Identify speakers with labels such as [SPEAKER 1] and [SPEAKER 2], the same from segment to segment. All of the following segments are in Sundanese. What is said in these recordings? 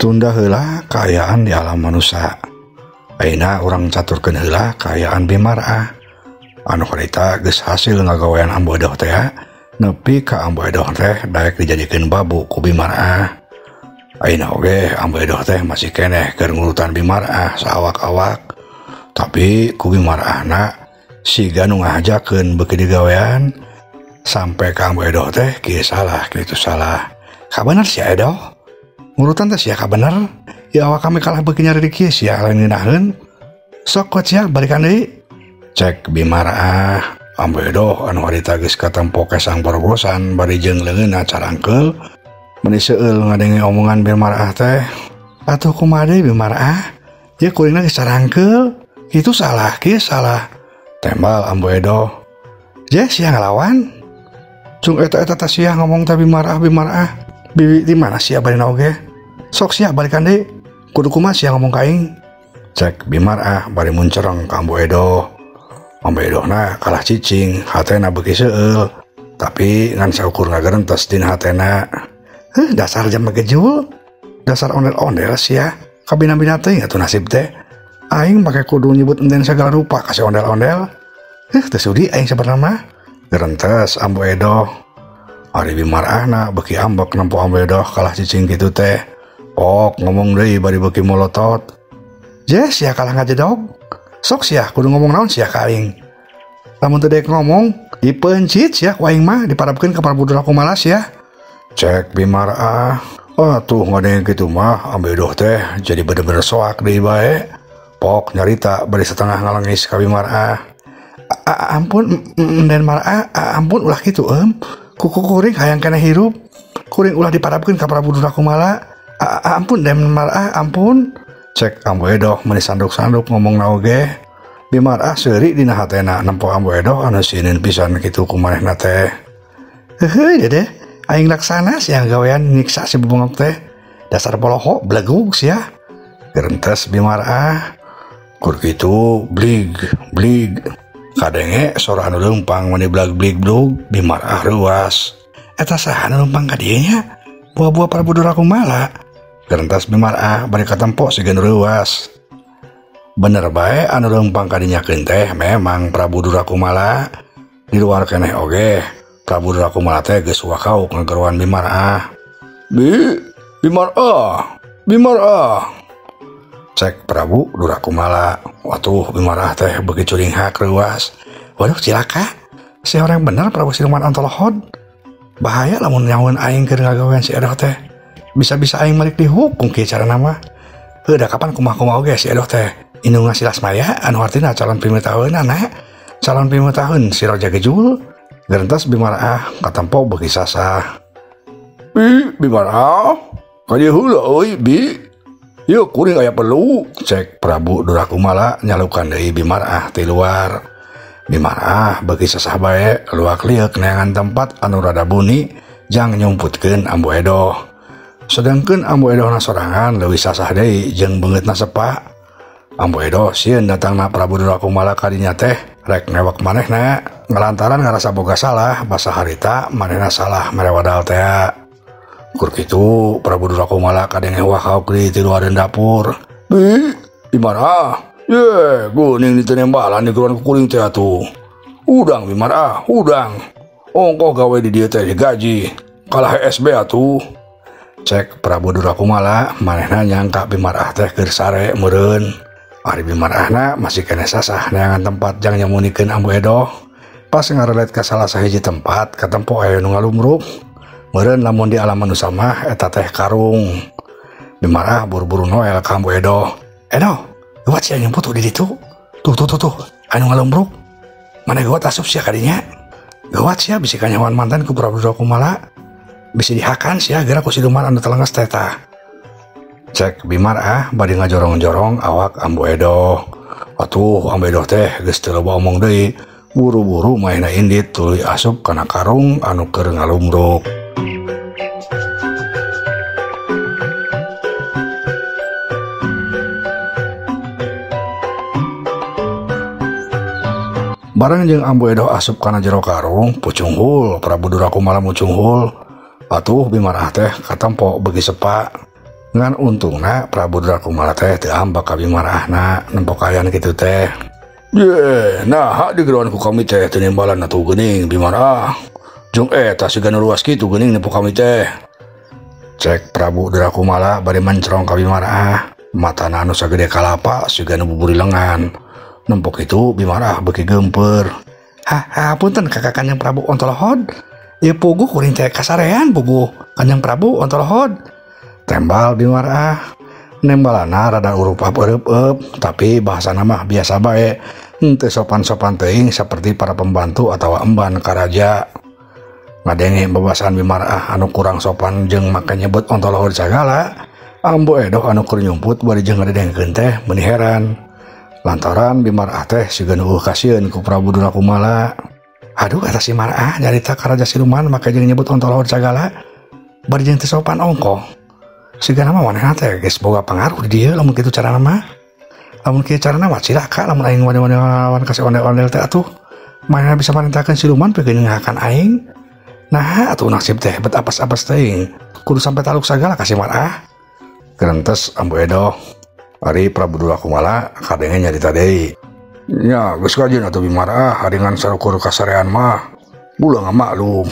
[SPEAKER 1] Tunda heula kaayaan di alam manusia. Ayeuna urang caturkeun heula kaayaan Bimarah. Anu harita geus hasil ngagawean Ambu Edoh teh nepi ka Ambu Edoh teh daek dijadikeun babu ku Bimarah. Ayeuna oge Ambu Edoh teh masih keneh keur ngurutan Bimarah saawak-awak. Tapi ku Bimarahna siga nu ngahajakeun beuki digawean sampai ka Ambu Edoh teh kieu salah kitu salah. Kabener sia Edoh? Ngurutan teh sia kabener? Ya awak kami kalah beuki nyari di kieu sia lain ngeunaheun. Sok kuat sia balikan deui. Cek Bimarah. Ambu Edoh anu harita geus katempo kesang porogosan bari jeung leungeunna carangkeul meuni seueul ngadenge omongan Bimarah teh. Atuh kumaha deui Bimarah? Ieu kuringna geus carangkeul. Kitu salah, kieu salah. Tembal Ambu Edoh. Je sia ngalawan. Cung eta-eta teh sia ngomong teh Bimarah Bimarah. Bibi di mana sia barina oge? Sok sia balikan deui. Kudu kumaha sia ngomong ka aing? Cek Bimarah bari muncereng ka Ambu Edoh. Ambu Edohna kalah cicing, hatena beuki seueul. Tapi ngan saukur ngagerentes dina hatena. Heuh, dasar jam gejul. Dasar ondel-ondel sia. Kabina-bina teuing atuh nasib teh. Aing make kudu nyebut enten segala rupa ka si ondel-ondel. Heuh, teu sudi aing sabenerna mah. Gerentes Ambu Edoh. Ari Bimarahna beuki ambek nempo Ambu Edoh kalah cicing kitu teh. Pok ngomong deui bari beuki molotot. Je sia kalah ngajedog. Sok sia kudu ngomong naon sia ka aing. Lamun teu daek ngomong dipeuncit sia ku aing mah diparabkeun ka Prabu Durakumala sia. Cek Bimarah. Atuh ngadenge kitu mah Ambu Edoh teh jadi bener-bener soak deui bae. Pok nyarita bari setengah ngalengis ka Bimarah. Ampun den Marah, ampun ulah kitu eum. Kuku kuring hayang kana hirup. Kuring ulah diparabkeun ka Prabu Durakumala. Ampun den Marah, ampun. Cek Ambu Edoh meuni sanduk-sanduk ngomong na oge. Bimarah seuri dina hatena nempo Ambu Edoh anu sieun pisan kitu ku manehna teh. Heuheuy dedeh, aing laksana sia gawean nyiksa si bebongok teh. Dasar poloho belegug sia. Gerentes Bimarah. Kur kitu blig blig. Kadenge sora anu leumpang meni blag blig blug Bimarah reuas. Eta saha anu leumpang ka dieu nya? Buah-buah Prabu Durakumala. Gerentes Bimarah bari katempo siga nu reuas. Bener bae anu leumpang ka dinyakeun teh memang Prabu Durakumala. Di luar keneh oge Prabu Durakumala teh geus wakauk ngageroan Bimarah. Bi Bimarah, Bimarah. Cek Prabu Durakumala. Watuh Bimarah teh beuki curinghak reuas. Waduh cilaka. Si orang bener Prabu Siluman Antolohod. Bahaya lamun nyaweun aing keur ngagawean si Edoh teh. Bisa-bisa aing malik dihukum kieu carana mah. Heuh da kapan kumaha-kumaha oge si Edoh teh. Indungna si Lasmaya anu hartina calon pimitaheunana. Calon pimitaheun si Raja Gejul. Gerentes Bimarah katempo beuki sasah. Bi Bimarah, ka dieu heula euy bi. Yeuh kuring aya perlu. Cek Prabu Durakumala nyalukan deui Bimarah ti luar. Bimarah beuki sasah bae luak lieuk neangan tempat anu rada buni jang nyumputkeun Ambu Edoh. Sedangkeun Ambu Edohna sorangan leuwih sasah deui jeung beungeutna sepa. Ambu Edoh sieun datangna Prabu Durakumala ka dinya teh rek ngewek manehna ngalantaran ngarasa boga salah basa harita manehna salah mere wadal teh. Kur kitu Prabu Durakumala kadenge wakauk deui ti luareun dapur. Bi, Bimarah, ye, geuning ditenembalan di geroan ku kuring teh atuh. Udang Bimarah, udang. Ongkoh gawe di dieu teh digaji, kalah SB atuh. Cek Prabu Durakumala manehna nyangka Bimarah teh keur sare meureun. Ari Bimarahna masih keneh sasah neangan tempat jang nyamunikeun Ambu Edoh. Pas ngarelet ka salah sahiji tempat katempo aya nu ngalumruk. Meureun lamun di alam manusia mah eta teh karung. Bimarah buru-buru noel ka Ambu Edoh. Edoh, geuwat sia nyumput di ditu. Tuh tuh tuh tuh, anu ngalumruk. Mana geuwat asup sia ka dinya? Geuwat sia bisi kanyawan mantan ku Prabu Durakumala. Bisi dihakan sia geura ku siluman anu telenges teh tah. Cek Bimarah bari ngajorong-jorong awak Ambu Edoh. Atuh Ambu Edoh teh geus teu loba omong deui. Buru-buru maena indit tuluy asup kana karung anu keur ngalumruk. Bareng jeung Ambu Edoh asup kana jero karung, pucunghul Prabu Durakumala mucunghul. Atuh Bimarah teh katempo beuki sepa. Ngan untungna Prabu Durakumala teh teu ambek ka Bimarahna nempo kaayaan kitu teh. Ye, naha digeroan ku kami teh teu nembalan atuh geuning Bimarah. Jeung eta siga nu luas kitu geuning nempo kami teh. Cek Prabu Durakumala bari mencrong ka Bimarah. Matana anu sagede kalapa siga nu buburi lengan. Nempo kitu Bimarah beuki geumpeur. Ha, punten kakak Kanjeng Prabu Ontolohod. Ieu puguh kuring teh kasarean puguh Kanjeng Prabu Ontolohod. Tembal Bimarah. Nembalana rada urupap eueup-eup, tapi bahasana mah biasa bae. Henteu sopan-sopan teuing seperti para pembantu atawa emban karaja. Ngadenge babasaan Bimarah anu kurang sopan jeung make nyebut Ontolohod sagala, Ambo Edoh anu keur nyumput bari jeung ngadengkeun teh meuni heran. Lantaran Bimarah teh siga nu kasieun ku Prabu Durakumala. Aduh eta si Marah nyarita ka raja siluman make jeung nyebut Ontolohod sagala, bari jeung teu sopan ongkoh. Sigana mah manehna teh geus boga pangaruh di dieu lamun kitu carana mah. Lamun kieu carana mah cilaka lamun aing wani-wani ngalawan ka si ondel-ondel teh atuh. Manehna bisa marentakeun siluman pikeun nyengahakan aing. Nah atuh nasib teh bet apes-apes teuing. Kudu sampe taluk sagala ka si Marah. Gerentes Ambo Edoh. Ari Prabu Durakumala kadenge nyarita deui. Nya geus kajeun atuh Bimarah ari ngan sarukur kasarean mah. Ulah ngamaklum.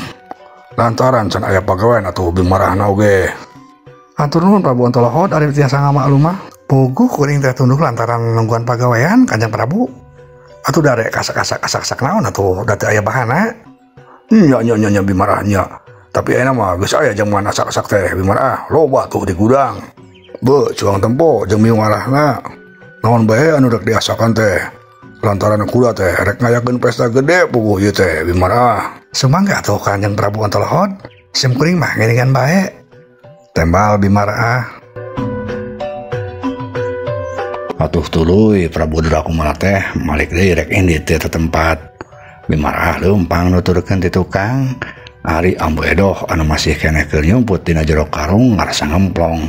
[SPEAKER 1] Lantaran can aya pagawean atuh Bimarahna oge. Atur nuhun Prabu Ontolohod ari tiasa ngamaklum mah. Puguh kuring teh tunduk lantaran nungguan pagawean Kanjeng Prabu. Atuh darek kasak-kasak naon atuh da teu aya bahana. Nya nya nya nya Bimarah nya. Tapi ayeuna mah geus aya jamuan asak-asak teh Bimarah, loba tuh di gudang. Beuh cuang tempo jeung Bimarahna. Naon bae anu rek diasakan teh. Lantaran kuda teh rek ngayakeun pesta gede puguh ieu teh Bimarah. Sumangga atuh Kanjeng Prabu Ontolohod, sim kuring mah ngiringan bae. Tembal Bimarah. Atuh tuluy Prabu Durakumala teh malik deui rek indit ti eta tempat. Bimarah leumpang nuturkeun ti tukang. Ari Ambo Edoh anu masih keneh keur nyumput dina jero karung ngarasa ngemplong.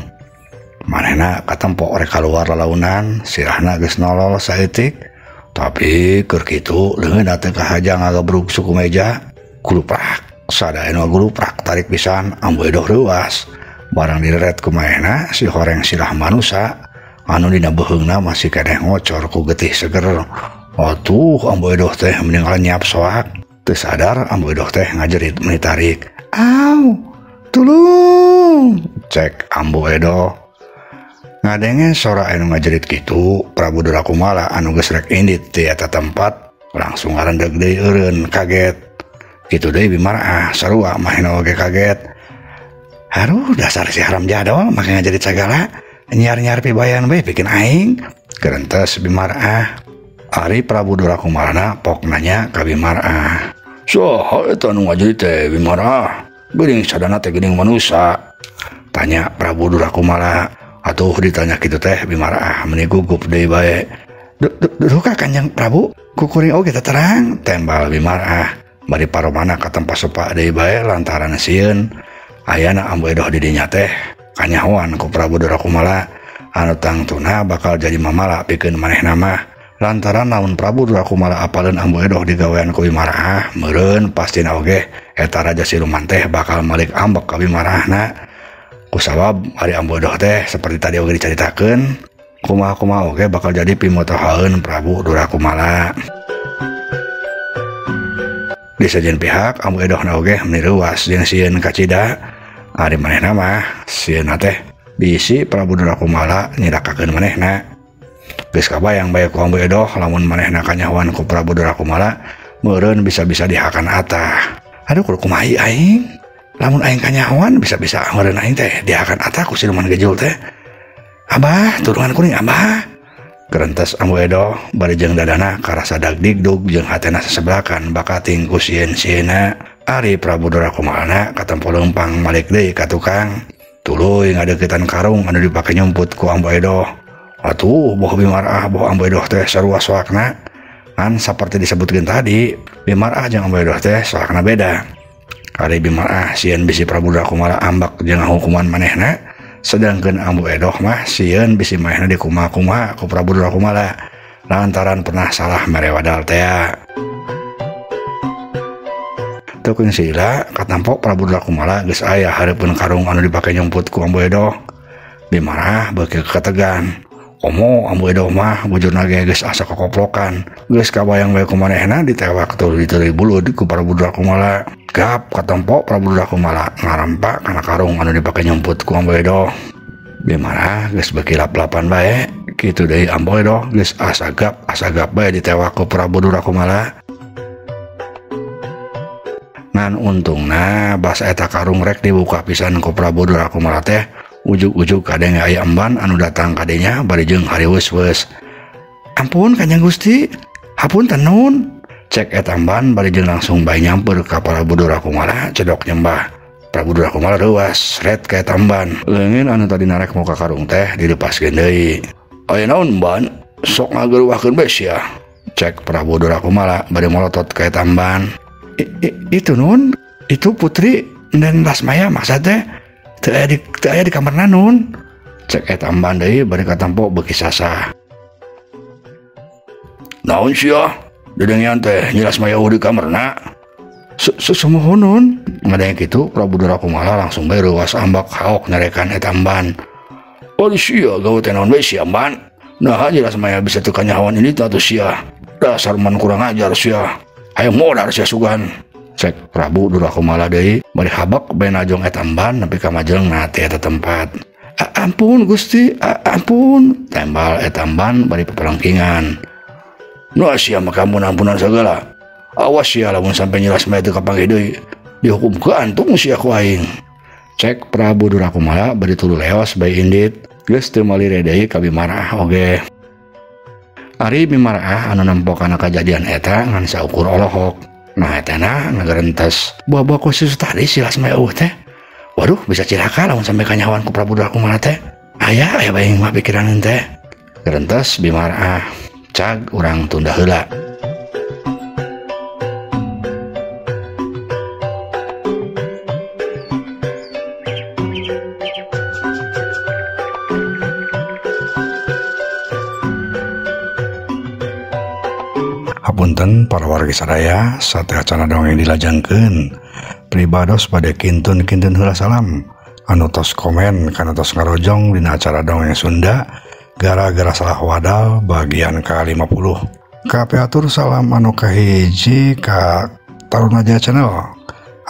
[SPEAKER 1] Manehna katempo rek kaluar lalaunan, sirahna geus nolol saeutik. Tapi keur kitu leungeunna teh kahaja ngagabrug suku meja, kuluprak sadaya nu guluprak tarik pisan Ambo Edoh reuas. Barang direret ku manehna si horeng sirah manusa anu dina beuheungna masih keneh ngocor ku getih seger. Atuh Ambo Edoh teh mending lenyap soak. Teu sadar Ambo Edoh teh ngajerit meuni tarik. Au, tulung, cek Ambo Edoh. Ngadenge sora anu ngajerit kitu, Prabu Durakumala anu geus rek indit ti eta tempat langsung ngarendeg deui eureun kaget. Kitu deui Bimarah sarua manehna oge kaget. Aduh dasar si haram jadol make ngajerit sagala, nyiar-nyiar pibayan bae bikin aing. Gerentes Bimarah. Ari Prabu Durakumalana pok nanya ka Bimarah. Saha eta anu ngajerit teh Bimarah? Geuning sadana teh geuning manusa. Tanya Prabu Durakumala. Atuh ditanya kitu teh Bimarah meuni gugup deui bae. Duka Kanjeng Prabu, ku kuring oge teu terang. Tembal Bimarah. Bari paromana katempa sepa deui bae lantaran sieun. Ayana Ambo Edoh di dinya teh kanyahoan ku Prabu Durakumala anu tangtuna bakal jadi mamala pikeun manehna mah. Lantaran lamun Prabu Durakumala apaleun Ambo Edoh digawean ku Bimarah, meureun pastina oge eta raja siluman teh bakal malik ambek ka Bimarahna. Kusabab ari Ambo Edoh teh seperti tadi oge dicaritakeun, kumaha-kumaha oge bakal jadi pimotohaeun Prabu Durakumala. Di sejen pihak Ambo Edohna oge meuni reuas jeung sieun kacida. Ari manehna mah sieunna teh bisi Prabu Durakumala nyidakakeun manehna. Geus kabayang bae ku Ambo Edoh lamun manehna kanyahoan ku Prabu Durakumala meureun bisa-bisa dihakan atah. Aduh kudu kumaha aing? Lamun aing kanyahoan bisa-bisa meureun aing teh dihakan atah ku siluman gejul teh. Abah, tulungan kuring abah. Gerentes Ambo Edoh bari jeung dadana karasa dagdigdug jeung hatena sesebelakan bakating ku sieun-sieunna. Ari Prabu Durakumalana katempo leumpang malik deui ka tukang. Tuluy ngadeuketan karung anu dipake nyumput ku Ambo Edoh. Atuh boh Bimarah boh Ambo Edoh teh sarua soakna. Kan saperti disebutkeun tadi, Bimarah jeung Ambo Edoh teh soakna beda. Ari Bimarah sieun bisi Prabu Durakumala ambek jeung hukuman manehna, sedangkeun Ambo Edoh mah sieun bisi manehna dikumaha-kumaha ku Prabu Durakumala lantaran pernah salah mere wadal tea. Teukeun sila katampo Prabu Durakumala geus aya hareupeun karung anu dipake nyumput ku Ambo Edoh. Bimarah beuki ketegan. Komo Ambu Edoh mah bujurna ge geus asa kokoplokan. Geus kabayang bae ku manehna ditewak tuluy diteuri bulud ku Prabu Durakumala. Gap katempo Prabu Durakumala ngarampa kana karung anu dipake nyumput ku Ambu Edoh. Bimarah geus beuki lap-lapan bae. Kitu deui Ambu Edoh geus asagap bae ditewak ku Prabu Durakumala. Ngan untungna basa eta karung rek dibuka pisan ku Prabu Durakumala teh ujug-ujug kadenge aya emban anu datang kadenya bari jeung hariweus-weus. Ampun Kanjeng Gusti, hapunten nun. Cek eta emban bari jeung langsung bae nyamper ka Prabu Durakumala cedok nyembah. Prabu Durakumala reuas ret ka eta emban. Leungeun anu tadi narek muka karung teh dilepaskeun deui. Aya naon emban? Sok ngageruwahkeun bae sia. Cek Prabu Durakumala bari molotot ka eta emban. Itu nun, itu putri dan Lasmaya maksudnya teu aya di kamarna nun. Cek eta emban deui bari katempo beuki sasah. Naon sia? Dedengean teh Nyi Lasmaya eueuh di kamarna. Sumuhun nun. Ngadenge kitu Prabu Durakumala langsung bae reuas ambak haok nyarekan eta emban. Oh sia gawe teh naon bae sia emban? Nah Nyi Lasmaya bisa teu kanyahoan ini teh atuh sia. Dasar man kurang ajar sia. Ayo modar sia sugan. Cek Prabu Durakumala deui bari habak bae najong eta emban nepi ka majelengna ti eta tempat. Ampun Gusti, ampun. Tembal eta emban bari pepelengkingan. Nu sia mah kamu ampunan sagala. Awas sia lamun sampe Nyi Lasmaya teu kapanggih deui, dihukum keantung sia ku aing. Cek Prabu Durakumala bari tuluy leos bae indit. Geus teu malire deui ka Bimarah oge. Ari Bimarah anu nempo kana kajadian eta ngan saukur olohok. Nah etana ngagerentes. Buah-buah khusus tadi si Lasmaya eueuh teh. Waduh bisa cilaka lamun sampe kanyahoan ku Prabu Durakumala teh. Aya aya bae mah pikiran teh. Gerentes Bimarah. Cag urang tunda heula. Hapunten para wargi sadaya, sateuacanna dongeng dilajengkeun. Pribados pada kintun-kintun heula salam. Anu tos komen kana tos ngarojong dina acara dongeng Sunda gara-gara salah wadal bagian ke-50. Kapiatur salam anu kahiji ka Taruna Jaya Channel.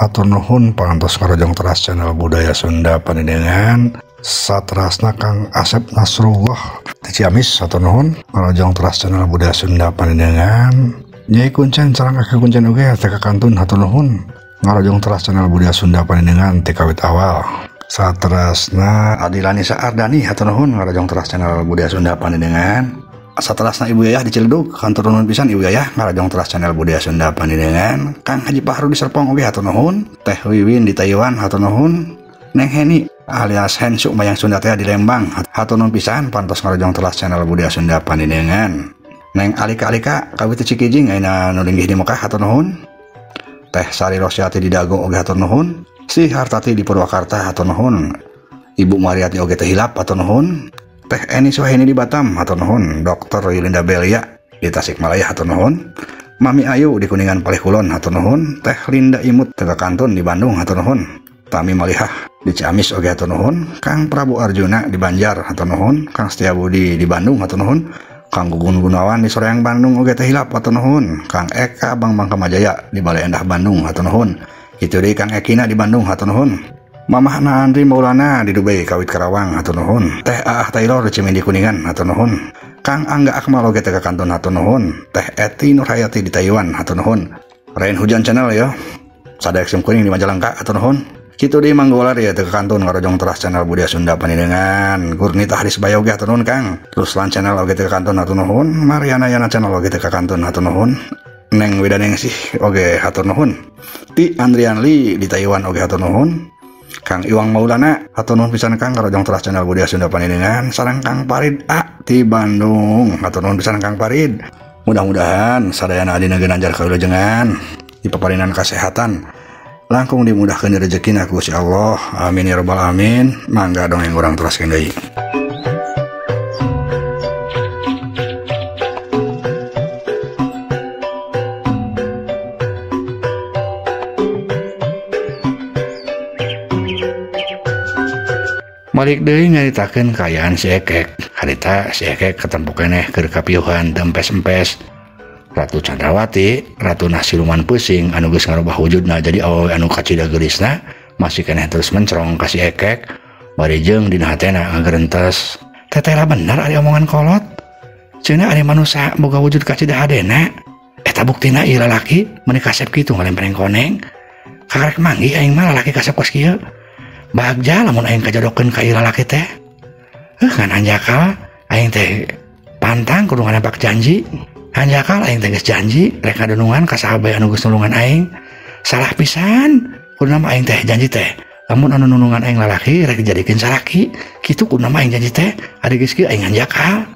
[SPEAKER 1] Hatur nuhun parantos ngarojong teras channel budaya Sunda Pandenengan. Satrasna Kang Asep Nasrullah di Ciamis, hatur nuhun ngarojong teras channel budaya Sunda Pandenengan. Nyai Kuncen sareng Aki Kuncen oge teh kantun hatur nuhun ngarojong teras channel budaya Sunda Pandenengan ti kawit awal. Satrasna Adilanisa Ardani hatur nuhun ngarojong teras channel budaya Sunda Pandenengan. Satrasna Ibu Yayah di Ciledug hatur nuhun pisan Ibu Yayah ngarojong teras channel budaya Sunda Pandenengan. Kang Haji Pahru di Serpong oge hatur nuhun. Teh Wiwin di Taiwan hatur nuhun. Neng Heni alias Hensuk Mayang Sunda teh di Lembang hatur nuhun pisan pantos ngarojong teras channel budaya Sunda Pandenengan. Neng Alika-alika kawit Cikijing ayeuna nu linggih di Mekah hatur nuhun. Teh Sari Rosyati di Dago oge hatur nuhun. Si Hartati di Purwakarta hatur nuhun. Ibu Mariati oge teh hilap hatur nuhun. Teh Eni Suhaini di Batam hatur nuhun. Dr. Yulinda Belia di Tasikmalaya hatur nuhun. Mami Ayu di Kuningan Palih Kulon hatur nuhun. Teh Linda Imut teh Kantun di Bandung hatur nuhun. Tami Malihah di Ciamis oge hatur nuhun. Kang Prabu Arjuna di Banjar hatur nuhun. Kang Setiabudi di Bandung hatur nuhun. Kang Gugun Gunawan di Soreang Bandung oge teh hilap hatur nuhun. Kang Eka Bang Bang Kamajaya di Balai Endah Bandung hatur nuhun. Itu deui Kang Ekina di Bandung hatur nuhun. Mamah na Andri Maulana di Dubai kawit Karawang hatur nuhun. Teh Aah Taylor di Cimindi Kuningan hatur nuhun. Kang Angga Akmal oge teh kantun hatur nuhun. Teh Eti Nurhayati di Taiwan hatur nuhun. Rain Hujan Channel ya. Sadaya Sim Kuning di Majalengka hatur nuhun. Kitu deui Manggolar ya teh kantun ngarojong teras channel budaya Sunda Pandenengan. Gurnita Haris Bayoga hatur nuhun Kang. Ruslan Channel oge teh kantun hatur nuhun. Mariana Yana Channel oge teh kantun hatur nuhun. Neng Widaningsih oge hatur nuhun. Ti Andrian Lee di Taiwan oge hatur nuhun. Kang Iwang Maulana hatur nuhun pisan Kang ngarojong teras channel budaya Sunda Pandenengan. Sareng Kang Parid A di Bandung hatur nuhun pisan Kang Parid. Mudah-mudahan sadayana adina ginanjar kawilujengan dipaparinan kasehatan langkung dimudahkeun rezekina ku Gusti Allah. Amin ya rabbal alamin. Mangga dongeng urang teraskeun deui. Balik deui nyaritakeun kaayaan si Ekek. Harita si Ekek katempo keneh keur kapiuhan empes-empes. Ratu Chandrawati, ratuna siluman pusing anu geus ngarubah wujudna jadi awewe anu kacida geulisna masih keneh terus mencrong ka si Ekek. Bari jeung dina hatena ngagerentes. Tetela bener ari omongan kolot. Cenah ari manusa boga wujud kacida hadena. Eta buktina ieu lalaki meuni kasep kitu ngalempreng koneng. Kakarek manggih aing mah lalaki kasep kos kieu. Bagja lamun aing kajodokeun ka ieu lalaki teh. Ngan hanjakal aing teh pantang kudu nganempak janji. Hanjakal aing teh geus janji rek ngadunungan ka saha bae anu geus nulungan aing. Salah pisan kudu mah aing teh janji teh. Lamun anu nulungan aing lalaki rek dijadikeun salaki. Kitu kudu mah aing janji teh. Ari geus kieu aing hanjakal.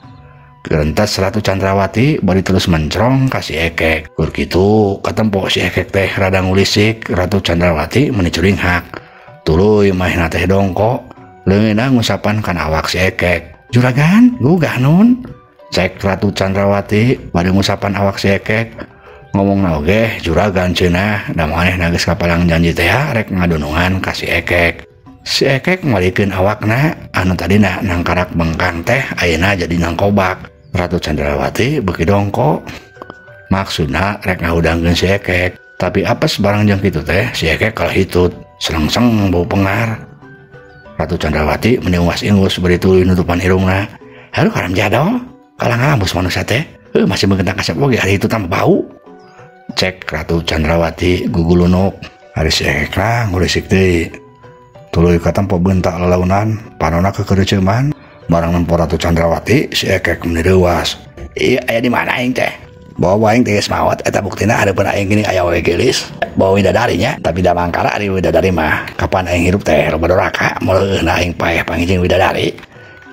[SPEAKER 1] Gerentas Ratu Chandrawati bari terus mencrong ka si Ekek. Keur kitu katempo si Ekek teh rada ngulisik Ratu Chandrawati meuni curinghak. Tuluy manehna teh dongko leungeunna ngusapan kana awak si Ekek. Juragan, gugah nun. Cek Ratu Chandrawati bari ngusapan awak si Ekek. Ngomongna oge juragan cenah da manehna geus kapalang janji teh rek ngadunungan ka si Ekek. Si Ekek malikeun awakna anu tadina nangkarak bengkang teh ayeuna jadi nangkobak. Ratu Chandrawati beuki dongko. Maksudna rek ngahudangkeun si Ekek, tapi apes barang jeung kitu teh si Ekek kalah hitut. Selengseng bau pengar. Ratu Chandrawati meni ungas-ingus bari tuluy nutupan irungna. Haruh haram jadol, kalah ngambus manusia teh. Masih beungkeun kasep oge ari itu tambah bau. Cek Ratu Chandrawati gugulunuk. Ari si Ekek lah ngulisik deui. Tuluy katempo bentak lalaunan, panona kekereuceuman. Barang nempo Ratu Chandrawati si Ekek meni reuas. Ieu aya di mana aing teh? Bawa aing teh geus maot eta buktina hareupeun aing gini aya we geulis. Bawa widadari nya, tapi da mangkara ari widadari mah. Kapan aing hirup teh loba doraka, moal aing paeh pangijing widadari.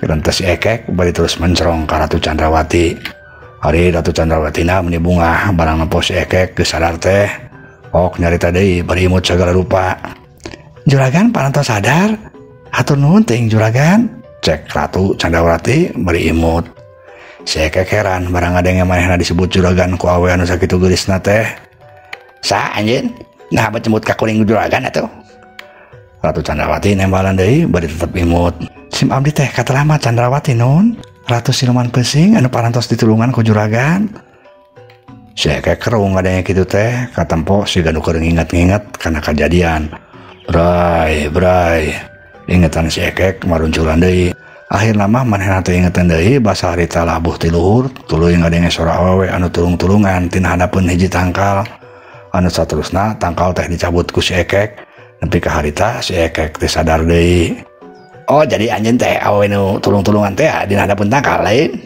[SPEAKER 1] Gerentes si Ekek bari terus mencrong ka Ratu Chandrawati. Ari Ratu Chandrawatina meni bungah barang nempo si Ekek geus sadar teh. Ok nyarita deui bari imut sagala rupa. Juragan parantos sadar, hatur nuhun teuing juragan. Cek Ratu Chandrawati bari imut. Si Ekek heran barang ngadenge manehna disebut juragan ku awe anu sakitu geulisna teh. Sa anjeun, nah becemut ka kuring juragan atuh. Ratu Chandrawati nembalan deui bari tetep imut. Sim abdi teh katalama Chandrawati nun, Ratu siluman pesing anu parantos ditulungan ku juragan. Si Ekek kerung ngadenge kitu teh, katempo siga nu keur nginget-nginget kana kajadian. Bray, bray. Ingetan si Ekek marunculan deui. Akhirna mah manehna teh ingetan deui basa harita labuh ti luhur, tuluy ngadenge sora awewe anu tulung-tulungan tina handapeun hiji tangkal. Anu saterusna tangkal teh dicabut ku si Ekek, nepi ka harita si Ekek teh sadar deui. Oh, jadi anjeun teh awewe nu tulung-tulungan teh dina handapeun tangkal lain.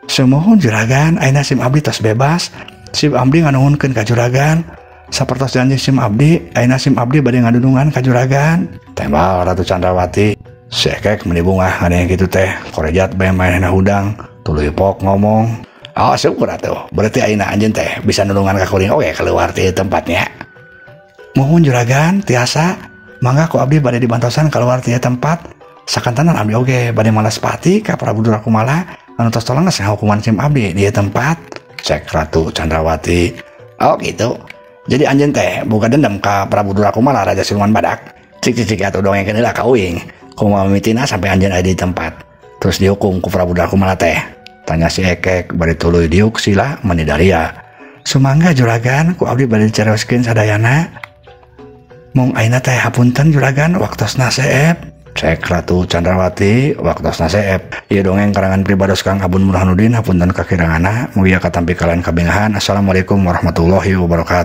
[SPEAKER 1] Sumuhun juragan, ayeuna sim abdi tos bebas. Sim abdi nganuhunkeun ka juragan. Sapertos janji sim abdi, ayeuna sim abdi bade ngadunungan ka juragan. Tembal Ratu Chandrawati. Si Ekek meni bungah ngadenge kitu teh, korejat bae manehna hudang, tuluy pok ngomong. Oh, syukur atuh. Berarti ayeuna anjeun teh bisa nulungan ka kuring oge keluar ti tempatnya. Muhun juragan, tiasa. Mangga ku abdi bade dibantosan keluar ti tempat. Sakantenan abdi oge bade malas pati ka Prabu Durakumala anu tos tolong geus ngahukuman sim abdi di tempat. Cek Ratu Chandrawati. Oh gitu. Jadi anjeun teh boga dendam ka Prabu Durakumala raja siluman badak. Cik-cik atuh dongengkeun heula ka uing. Kumaha mimitina sampai anjeun aya di tempat. Terus dihukum ku Prabu Durakumala teh. Tanya si Ekek bari tuluy diuk sila meni daria. Sumangga juragan ku abdi bade dicarioskeun sadayana. Mung ayeuna teh hapunten juragan waktosna seep. Cek Ratu Chandrawati waktosna seep. Ieu dongeng karangan pribados Kang Abun Burhanuddin, hapunten kakiranganna. Mugia katampi kalian kabingahan. Assalamualaikum warahmatullahi wabarakatuh.